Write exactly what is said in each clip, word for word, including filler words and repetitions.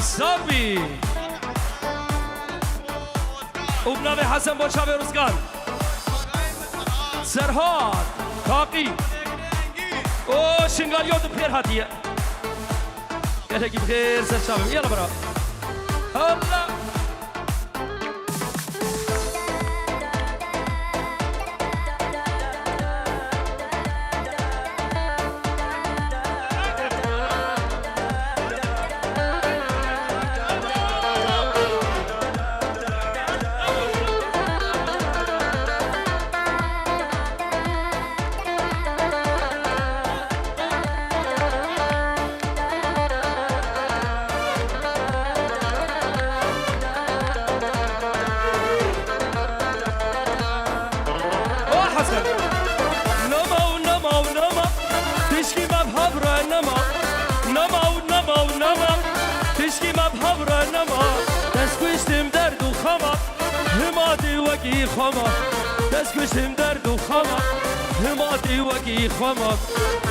Sabî. Û bi navê Hesen bo çavê Ruzgan. Serhat. Taqî. O Şingalî, tu bi xêr hatiye. Gelekî bi xêr ser çavê min. Yala bira. Allah. O Hesen. Nema û nema û nema, tişkî me bi hev re nema. Nema û nema û nema, tişkî me bi hev re nema. Dest kuştim derd û xema, himatî wekî xema. Dest kuştim derd û xema, himatî wekî xema.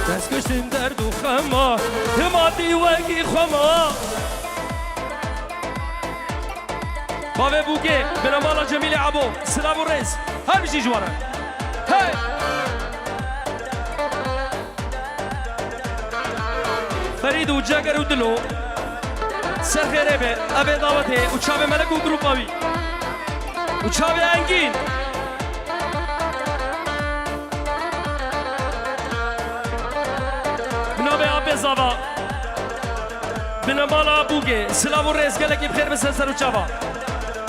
Dest kuştim derd û xema, himatî wekî xema. Bavê Bûkê, binemala Cemîlê Ebo, silav û rêz. Her bijî ji we re. Hey! Ferîd û Ceger û Dilo, ser xêrê be, ev ê dawetê û çavê Melek û grûpa wî. Û çavê Engîn. Bi navê Apê Zava. Binemala Bûgê, silav û rêz, gelekî bi xêr bi ser ser û çava.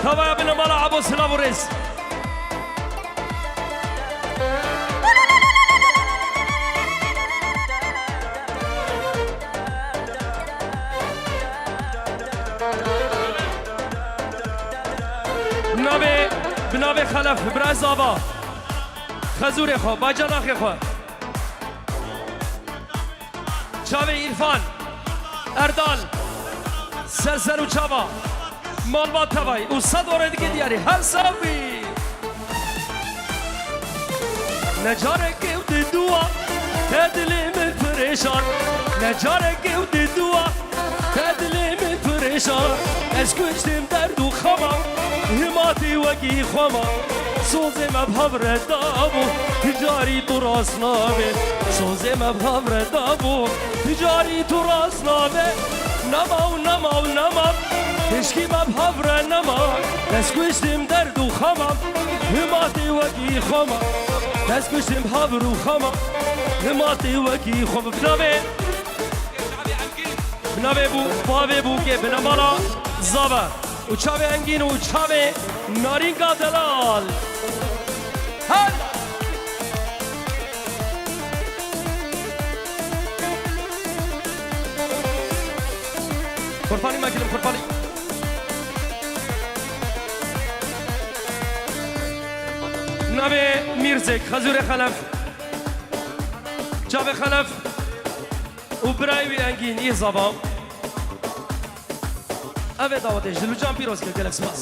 Tavaya binemala Abo, silav û rêz. Bi navê, bi navê Xelef, Bira Zava. Xezûrê xwe, bacanaxê xwe. Çavê Îrfan, Erdal, ser ser û çava, malbat tevayî û sed orê dike diyarî. Her sewbî. Ne careke ew di dua, te dilê min pirêşan. Ne careke ew di dua, te dilê min pirêşan. Ez kuştim derd û xema, himatî wekî xwema. Sozê me bi hev re dabû, tu carî tu rast nabê. Sozê me bi hev re dabû, tu carî tu rast nabê. Nema û nema û nema, hişkî me bi hev re nema. Ez kuştim derd û xema, himatî wekî xwema. Ez kuştim bi hev û xema, himatî wekî xwema. Bi navê, bi navê bû, bavê Bûkê, binemala Zava. Û çavê Engîn û çavê Narînga Delal. Hel! Kurbanî me kilim, kurbanî. Navê Mîrzek, Xezûrê Xelef. Çavê Xelef. Û birayê wî Engîn, yê Zava. Ev ê dawetê ji Lucan pîroz kir, gelek spas.